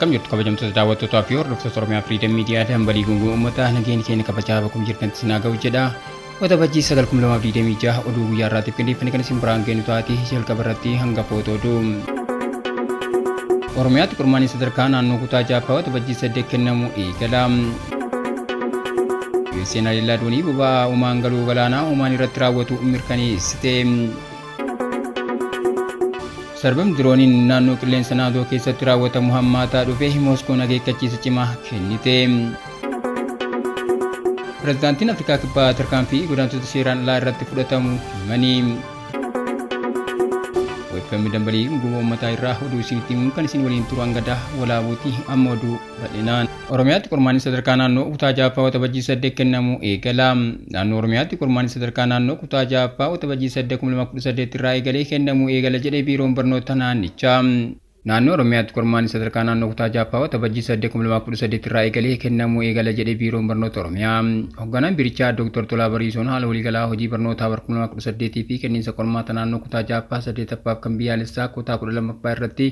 Akkam jirtu kabajamtoota daawwattootaa fi hordoftoota Oromiyaa Firiidam Miidiyaa dambalii gunguu uummataa nageenyi keenya kabajaa bakkuma jirtanitti isin haa ga'u jedha. Waxabajjii 9,2026 oduu guyyaa irraatiif qindeeffame kan isin biraan geenyu taati jalqaba irratti hangafoota oduu. Oromiyaatti qormaanni sadarkaa naannoo kutaa ja'affaa waxabajjii 8 kennamu eegala. USA'n haleellaa doonii boba'aa Omaan galoo galaanaa Omaan irratti raawwatu mirkaneessite. Sarbamni dirooniin naannoo qilleensa naatoo keessatti raawwatamu hammaataa dhufe Mooskoon akeekkachiisa cimaa kennite. Pirezidaantiin Afrikaa Kibbaa tarkaanfii godaantota seeraan alaa irratti fudhatamu himanii. OFM dambalii gunguma uummataa irraa oduu isinitti himuun kan isin waliin turu hangadaa walaabuuti amma oduu bal'inaan. Oromiyaatti qormaanni sadarkaa naannoo kutaa 6ffaa Waxabajjii 8 kennamu eegala. Naannoo Oromiyaatti qormaanni sadarkaa naannoo kutaa 6ffaa Waxabajjii 8, 2018 irraa eegalee kennamuu eegala jedhe Biiroon Barnoota naannichaa. Naannoo Oromiyaatti qormaanni sadarkaa naannoo kutaa 6ffaa Waxabajjii 8, 2018 irraa eegalee kennamuu eegala jedhe Biiroon Barnoota Oromiyaa. Hogganaan biirichaa Dooktar Tolaa Bariisoon haala waliigalaa hojii barnootaa bara 2018 fi kenniinsa qormaata naannoo kutaa 6ffaa, 8ffaaf kan biyyaalessaa kutaa 12ffaa irratti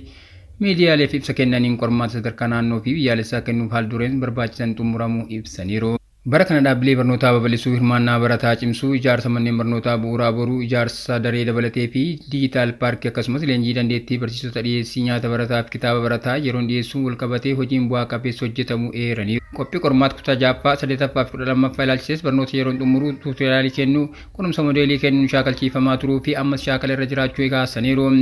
Miidiyaaleef ibsa kennaniin qormaata sadarkaa naannoo fi biyyaalessaa kennuuf haal-dureen barbaachisan xumuramuu ibsaniiru. Bara kana dhaabbilee barnootaa babal'isuu, hirmaannaa barataa cimsuu, ijaarsa manneen barnootaa bu'uuraa boruu, ijaarsa daree dabalatee fi diijitaal paarkii akkasumas leenjii dandeettii barsiisota dhiyeessii nyaata barataa fi kitaaba barataa yeroon dhiyeessuun walqabatee hojiin bu'aa qabeessi hojjetamuu eeraniiru. Qophii qormaata kutaa 6ffaa, 8ffaa fi 12ffaa ilaalchisees barnoota yeroon xumuruu, tuutoriyaalii kennuu, qorumsa modeelii kennuun shaakalchiifamaa turuu fi ammas shaakala irra jiraachuu kaasaniiru.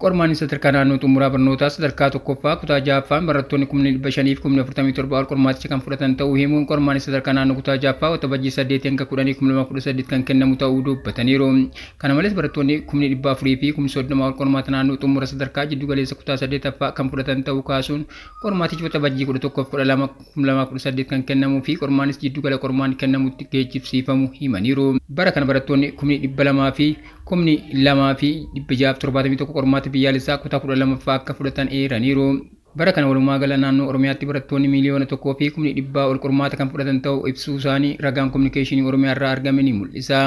Qormaanni sadarkaa naannoo xumuraa barnootaa sadarkaa 1ffaa kutaa 6ffaan barattoonni kumni 500 fi kumni 47 ol qormaaticha kan fudhatan ta'uu himuun qormaanni sadarkaa naannoo kutaa 6ffaa Waxabajjii 8 hanga 10 2018 kan kennamu ta'uu dubbataniiru. Kana malees barattoonni kumni 400 fi kumni 30 ol qormaata naannoo xumura sadarkaa jiddugaleessa kutaa 8ffaa kan fudhatan ta'uu kaasuun qormaatichi Waxabajjii 11 fi 12 2018 kan kennamuu fi qormaanis jiddugala qormaanni kennamutti geejjibsiifamu himaniiru. Bara kana barattoonni kumni 200 fi kumni 2 fi 671 qormaata biyyaalessaa kutaa 12ffaa akka fudhatan eeraniiru. Bara kana walumaagala naannoo Oromiyaatti barattoonni miiliyoona 1 fi kumni dhibbaa ol qormaata kan fudhatan ta'uu ibsuusaanii ragaan Kominikeeshinii Oromiyaarraa argame ni mul'isa.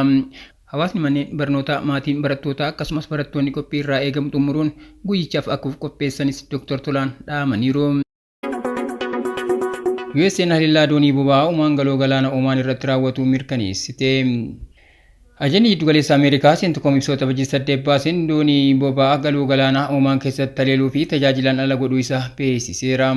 Hawaasni manneen barnootaa, maatiin barattootaa akkasumas barattoonni qophii irraa eegamu xumuruun guyyichaaf akka of qopheessanis Dooktar Tolaan dhaamaniiru. USA'n haleellaa doonii boba'aa Omaan galoo galaana Omaan irratti raawwatu mirkaneessite. Ajajni Jiddugaleessa Ameerikaa Centcom ibsoota bajii 8 baaseen doonii boba'aa galoo galaanaa Omaan keessatti haleeluu fi tajaajilaan ala godhuu isaa beeksiseera.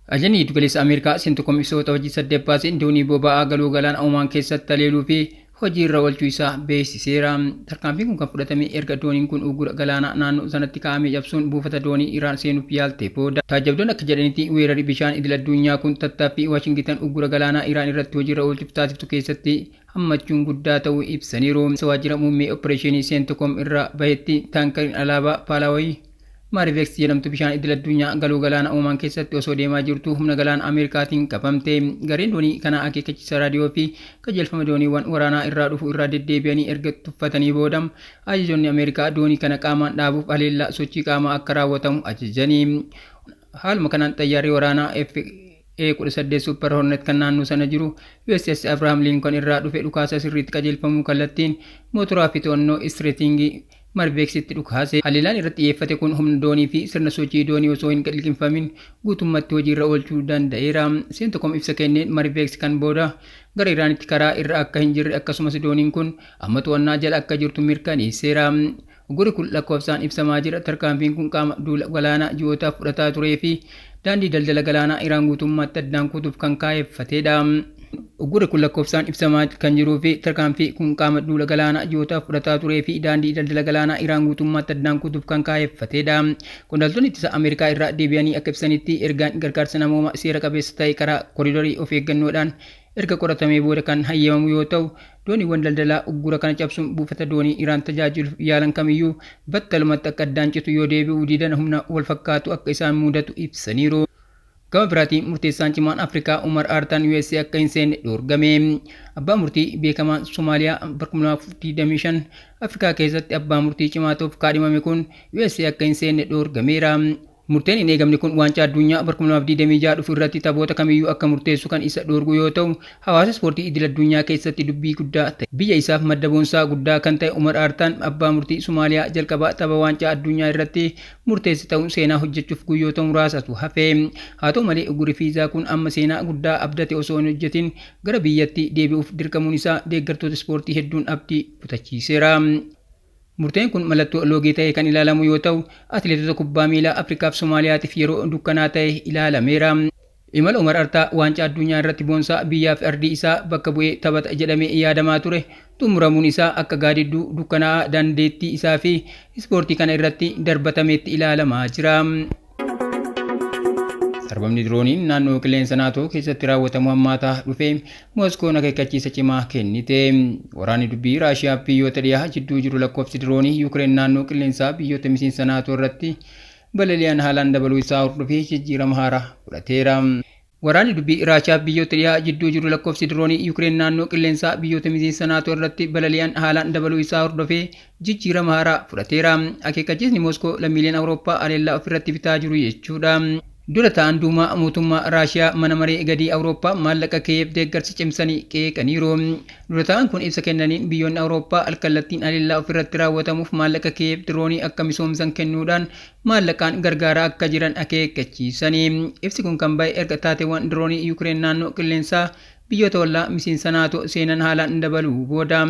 Ajajni Jiddugaleessa Ameerikaa Centcom ibsoota bajii 8 baaseen doonii boba'aa galoo galaana Omaan keessatti haleeluu fi hojiirra oolchuu isaa beeksiseera. Tarkaanfiin kun kan fudhatame erga dooniin kun uggura galaanaa naannoo sanatti kaa'ame cabsuun buufata doonii Iraan seenuuf yaaltee booda. Taajjabdoonni akka jedhanitti weerarri bishaan idil-addunyaa kun tattaaffii Waashingitan uggura galaanaa Iraan irratti hojiirra oolchuuf taasiftu keessatti hammachuun guddaa ta'uu ibsaniiru. Waajjira Muummee Oppireeshinii Centcom irraa bahetti taankariin alaabaa Paalaawoyi Maariveeks jedhamtu bishaan idil-addunyaa galoo galaana Oomaan keessatti osoo deemaa jirtuu humna galaana Ameerikaatiin qabamte. Gareen doonii kanaa akeekkachiisa raadiyoo fi qajeelfama dooniiwwan waraanaa irraa dhufu irraa deddeebi'anii erga tuffatanii booda ajajoonni Ameerikaa doonii kana qaamaan dhaabuuf haleellaa sochii qaamaa akka raawwatamu ajajani. Haaluma kanaan xayyaarri waraanaa F-A-18 Super Hornet kan naannoo sana jiru USS Abraham Lincoln irraa dhufe dhukaasa sirriitti qajeelfamuu kallattiin mootoraa fi to'annoo istireetingii Marveeksitti dhukaase. Haleellaan irratti xiyyeeffate kun humna doonii fi sirna sochii doonii osoo hin liqimfamin guutummatti hojiirra oolchuu danda'eera. Centcom ibsa kenneen Marivex kan booda gara Iraanitti karaa irra akka hin jirre akkasumas dooniin kun amma to'annaa jala akka jirtu mirkaneesseera. Uggurri kun lakkoofsaan ibsamaa jira. Tarkaanfiin kun qaama duula galaanaa ji'ootaaf fudhataa turee fi daandii daldala galaanaa Iraan guutummaatti addaan kutuuf kan kaayeffatedha. Uggurri kun lakkoofsaan ibsamaa kan jiruu fi tarkaanfii kun qaama duula galaanaa ji'ootaaf fudhataa turee fi daandii daldala galaanaa Iraan guutummaatti addaan kutuuf kan kaayeffatedha. Qondaaltonni ittisa Ameerikaa irraa deebi'anii akka ibsanitti ergaan gargaarsa namoomaa seera qabeessa ta'e karaa koriidarii of eeggannoodhaan erga qoratamee booda kan hayyamamu yoo ta'u, dooniiwwan daldalaa uggura kana cabsuun buufata doonii Iraan tajaajiluuf yaalan kamiyyuu battalumatti akka addaan citu yoo deebi'uu didan humna walfakkaatu akka isaan mudatu ibsaniiru. Gama biraatiin murteessaan cimaan Afrikaa Umar Aartaan usa akka hin seenne dhoorgame. Abbaa murtii beekamaan Somaaliyaa bara 2025 Afrikaa keessatti abbaa murtii cimaa ta'uuf kaadhimame kun usa akka hin seenne dhoorgameera. Murteen hin eegamne kun waancaa addunyaa bara 2026 dhufu irratti taphoota kamiyyuu akka murteessu kan isa dhoorgu yoo ta'u, hawaasa ispoortii idil addunyaa keessatti dubbii guddaa ta'e. Biyya isaaf madda boonsaa guddaa kan ta'e Umar Artaan abbaa murtii Somaaliyaa jalqabaa tapha waancaa addunyaa irratti murteesse ta'uun seenaa hojjechuuf guyyoota muraasatu hafe. Haa ta'u malee, uggurri fiizaa kun amma seenaa guddaa abdate osoo hin hojjetin gara biyyatti deebi'uuf dirqamuun isaa deeggartoota ispoortii hedduun abdii kutachiiseera. Murteen kun mallattoo loogii ta'e kan ilaalamu yoo ta'u, atileetota kubbaa miilaa Afrikaa fi Somaaliyaatiif yeroo dukkanaa ta'e ilaalameera. Imala Umar Artaa waancaa addunyaa irratti boonsaa biyyaa fi ardii isaa bakka bu'ee taphata jedhamee yaadamaa ture xumuramuun isaa akka gaadidduu dukkanaa'aa dandeettii isaa fi ispoortii kana irratti darbatametti ilaalamaa jira. Sarbamni dirooniin naannoo qilleensa naatoo keessatti raawwatamu hammaataa dhufe, Mooskoon akeekkachiisa cimaa kennite. Waraanni dubbii Raashiyaa biyyoota dhiyaa jidduu jiru lakkoofsi diroonii Yuukireen naannoo qilleensaa biyyoota miseensa naatoo irratti balali'an haalaan dabaluu isaa hordofee jijjiirama haaraa fudhateera. Waraanni dubbii Raashiyaa biyyoota dhiyaa jidduu jiru lakkoofsi diroonii Yuukireen naannoo qilleensaa biyyoota miseensa naatoo irratti balali'an haalaan dabaluu isaa hordofee jijjiirama haaraa fudhateera. Akeekkachiisni Mooskoo lammiileen Awurooppaa haleellaa ofirratti bitaa jiru jechuudha. Dura ta'an duumaa mootummaa Raashiyaa mana maree gadii Awurooppaa maallaqa Kiyeef deeggarsa cimsanii qeeqaniiru. Dura ta'an kun ibsa kennaniin, biyyoonni Awurooppaa alkallattiin haleellaa ofirratti raawwatamuuf maallaqa Kiyeef diroonii akka misoomsan kennuudhaan maallaqaan gargaaraa akka jiran akeekkachiisanii. Ibsi kun kan ba'e erga taateewwan diroonii Yuukireen naannoo qilleensaa biyyoota ollaa miseensa naatoo seenan haalaan dabaluu booda.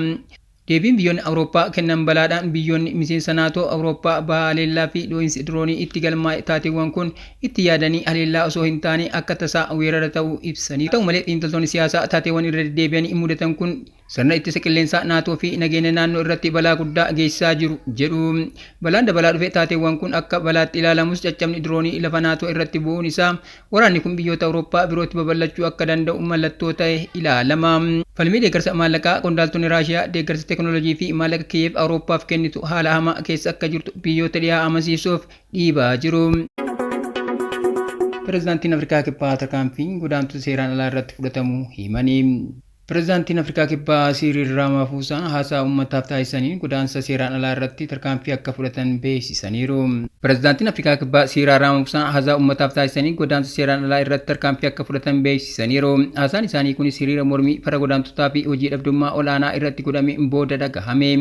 Deebiin biyyoonni Awurooppaa kennan balaadhaan biyyoonni miseensa naatoo Awurooppaa bahaa haleellaa fi dhoo'insi diroonii itti galmaa'e taateewwan kun itti yaadanii haleellaa osoo hin taane akka tasaa weerara ta'uu ibsanii. Ta'u malee, xiinxaltoonni siyaasaa taateewwan irra deddeebi'anii mudatan kun sirna ittisa qilleensaa naatoo fi nageenya naannoo irratti balaa guddaa geessisaa jiru jedhu. Balaan dabalaa dhufe taateewwan kun akka balaatti ilaalamus, caccabni diroonii lafa naatoo irratti bu'uun isaa waraanni kun biyyoota Awurooppaa birootti babal'achuu akka danda'u mallattoo ta'e ilaalama. Falmii deeggarsa maallaqaa: qondaaltonni Raashiyaa deeggarsa teekinooloojii fi maallaqa Kiyeef Awurooppaaf kennitu haala hamaa keessa akka jirtu biyyoota dhiyaa amansiisuuf dhiibaa jiru. Pireezidaantiin Afrikaa Kibbaa tarkaanfiin godaantota seeraan alaa irratti fudhatamuu himanii. Pireezidaantiin Afrikaa Kibbaa Siiriil Raamaafuusaan haasaa uummataaf taasisaniin godaansa seeraan alaa irratti tarkaanfii akka fudhatan beeksisaniiru. Pireezidaantiin Afrikaa Kibbaa Siiriil Raamaafuusaan haasaa uummataaf taasisaniin godaansa seeraan alaa irratti tarkaanfii akka fudhatan beeksisaniiru. Haasaan isaanii kunis hiriira mormii farra godaantotaa fi hojii dhabdummaa olaanaa irratti godhame booda dhagahame.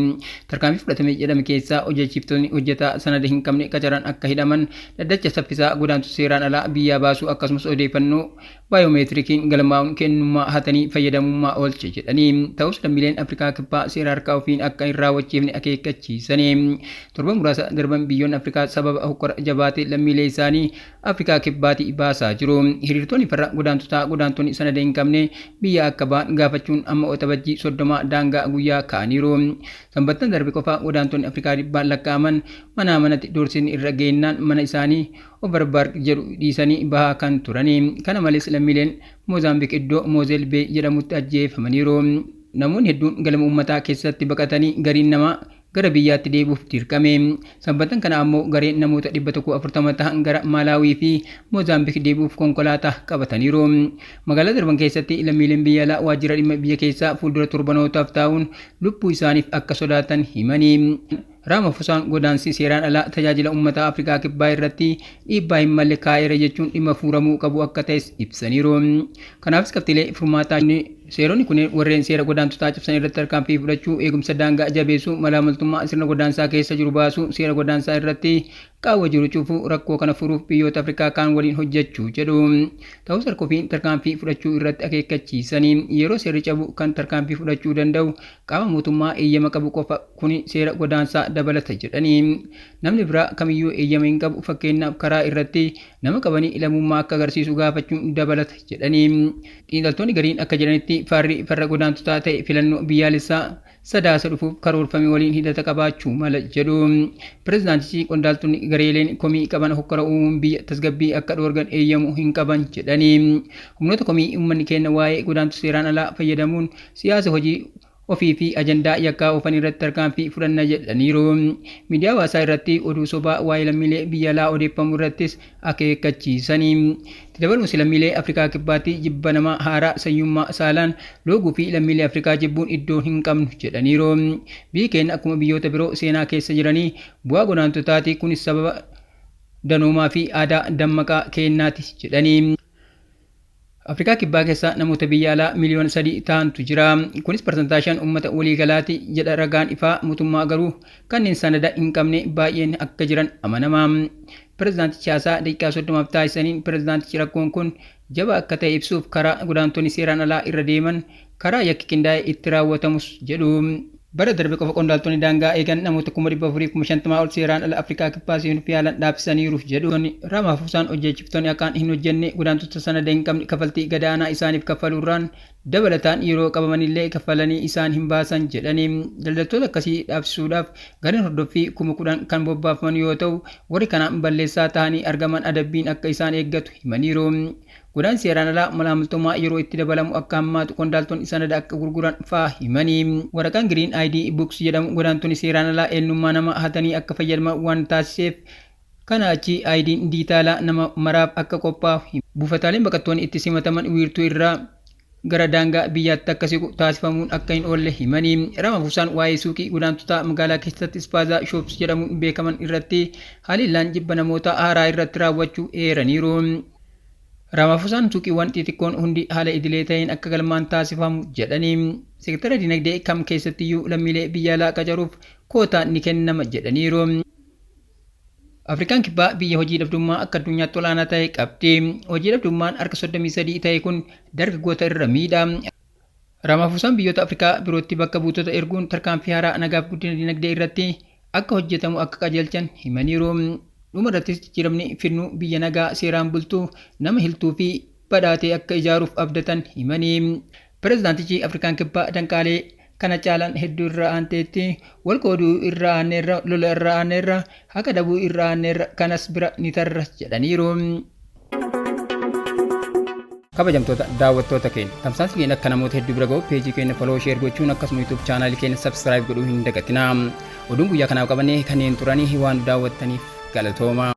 Tarkaanfii fudhatame jedhame keessaa hojjechiiftonni hojjetaa sanada hin qabne qacaran akka hidhaman, dhaddacha saffisaa godaantota seeraan alaa biyyaa baasuu, akkasumas odeeffannoo baayoomeetirikiin galmaa'uun kennummaa hatanii fayyadamummaa oolche jedhanii. Ta'us, lammiileen Afrikaa Kibbaa seera harkaa ofiin akka hin raawwachiifne akeekkachiisanii. Torban muraasa darban biyyoonni Afrikaa sababa hokkora jabaatee lammiilee isaanii Afrikaa Kibbaatii baasaa jiru. Hiriirtonni farra godaantotaa godaantonni sanada hin qabne biyya akka ba'an gaafachuun amma Waxabajjii 30 daangaa guyyaa ka'aniiru. Sanbattan darbe qofa godaantonni Afrikaa dhibbaan lakkaa'aman manaa manatti doorsisni irra geennaan mana isaanii Overberg jedhu dhiisanii bahaa kan turani. Kana malees, lammiileen Moozaambiik iddoo Moozel Beey jedhamutti ajjeefamaniiru. Namoonni hedduun galma uummataa keessatti baqatanii gariin namaa gara biyyaatti deebi'uuf dirqame. Sanbattan kana ammoo gareen namoota 140 ta'an gara Maalaawii fi Moozaambiik deebi'uuf konkolaataa qabataniiru. Magaalaa Darban keessatti lammiileen biyya alaa waajjira dhimma biyya keessaa fuuldura torbanootaaf taa'uun lubbuu isaaniif akka sodaatan himanii. Raamafosaan godaansi seeraan alaa tajaajila uummataa Afrikaa Kibbaa irratti dhiibbaa hin malle kaa'eera jechuun dhimma furamuu qabu akka ta'es ibsaniiru. Kanaafis qabxiilee furmaataa seeronni kunneen warreen seera godaantotaa cabsan irratti tarkaanfii fudhachuu, eegumsa daangaa jabeessuu, malaamaltummaa sirna godaansaa keessa jiru baasuu, seera godaansaa irratti qaawwa jiru cufuu, rakkoo kana furuuf biyyoota Afrikaa kaan waliin hojjechuu jedhu. Ta'us, harkofiin tarkaanfii fudhachuu irratti akeekkachiisanii, yeroo seerri cabu kan tarkaanfii fudhachuu danda'u qaama mootummaa eeyyama qabu qofa, kuni seera godaansaa dabalata jedhanii. Namni biraa kamiyyuu eeyyama hin qabu, fakkeenyaaf karaa irratti nama qabanii lammummaa akka agarsiisu gaafachuun dabalata jedhanii. Xiinxaltoonni gariin akka jedhanitti, faarri farra godaantotaa ta'e filannoo biyyaalessaa Sadaasa dhufuuf karoorfame waliin hidhata qabaachuu mala jedhu. Pireezidaantichi qondaaltonni gareeleen komii qaban hokkora uumuun biyya tasgabbii akka dhoorgan eeyyamuu hin qaban jedhanii. Humnoota komii uummanni keenya waa'ee godaantota seeraan alaa fayyadamuun siyaasa hojii ofii fi ajandaa yakkaa oofan irratti tarkaanfii fudhanna jedhaniiru. Miidiyaa hawaasaa irratti oduu sobaa waa'ee lammiilee biyya alaa odeeffamu irrattis akeekkachiisanii. Itti dabaluunis, lammiilee Afrikaa Kibbaatti jibba namaa haaraa sanyummaa, saalaan looguu fi lammiilee Afrikaa jibbuun iddoo hin qabnu jedhaniiru. Biyyi keenya akkuma biyyoota biroo seenaa keessa jiranii bu'aa godaantotaati, kunis sababa Danoomaa fi aadaa dammaqaa keennaati jedhanii. Afrikaa Kibbaa keessa namoota biyya alaa miliyoona 3 ta'antu jira. Kunis 5% uummata waliigalaati jedha ragaan ifaa mootummaa, garuu kanneen sanada hin qabne baay'een akka jiran amanama. Pireezidaantichi haasaa daqiiqaa 30f taasisaniin pireezidaantichi rakkoon kun jabaa akka ta'e ibsuuf karaa godaantonni seeraan alaa irra deeman karaa yakki qindaa'e itti raawwatamus jedhu. Bara darbe qofa qondaaltonni daangaa eegan namoota 450,000 ol seeraan ala Afrikaa Kibbaa seenuuf yaalan dhaabsisaniiru jedhu. Raamaafoosaan hojjechiftonni akkaan hin hojjenne godaantota sanada hin qabne kaffaltii gadaanaa isaaniif kaffaluurraan dabalataan yeroo qabamanillee kaffalanii isaan hin baasan jedhanii, daldaltoota akkasii dhaabsisuudhaaf gareen hordoffii 10,000 kan bobbaafaman yoo ta'u, warri kanaan balleessaa ta'anii argaman adabbiin akka isaan eeggatu himaniiru. Godaansi seeraan alaa malaamaltummaa yeroo itti dabalamu akka hammaatu, qondaaltonni sanada akka gurguran fa'aa himanii. Waraqaan Green ID Books jedhamu godaantonni seeraan alaa eenyummaa nama hatanii akka fayyadaman waan taasiseef, kana achi ID'n diijitaalaa nama maraaf akka qophaa'u. Buufataaleen baqattoonni itti simataman wiirtuu irraa gara daangaa biyyaatti akka siqu taasifamuun akka hin oolle himanii. Ramaphoosaan waa'ee suuqii godaantotaa magaalaa keessatti Spaza Shops jedhamuun beekaman irratti haleellaan jibba namoota haaraa irratti raawwachuu eeraniiru. Ramaphoosaan suuqiiwwan xixiqqoon hundi haala idilee ta'een akka galmaan taasifamu jedhanii, seektara dinagdee kam keessattiyyuu lammiilee biyya alaa qacaruuf kootaan ni kennama jedhaniiru. Afrikaan Kibbaa biyya hojii dhabdummaa akka addunyaatti olaanaa ta'e qabdi. Hojii dhabdummaan harka 33 ta'e kun dargaggoota irra miidha. Ramaphoosaan biyyoota Afrikaa birootti bakka buutota erguun tarkaanfii haaraa nagaaf guddina dinagdee irratti akka hojjetamu akka qajeelchan himaniiru. Dhuma irrattis jijjiiramni fidnu biyya nagaa, seeraan bultuu, nama hiltuu fi badhaatee akka ijaaruuf abdatan himanii. Pireezidaantichi Afrikaan Kibbaa danqaalee kana caalan hedduu irra aanteetti, wal qooduu irra aanneerra, lola irra aanneerra, haqa dhabuu irra aanneerra, kanas bira ni tarra jedhaniiru. Kabajamtoota daawwattoota keenya, tamsaasni keenya akka namoota hedduu bira ga'u peejii keenya follow, share gochuun akkasuma YouTube chaanaalii keenya subscribe godhuu hin dagatinaa. Oduun guyyaa kanaaf qabannee kanneen turanii waan daawwattaniif galatooma.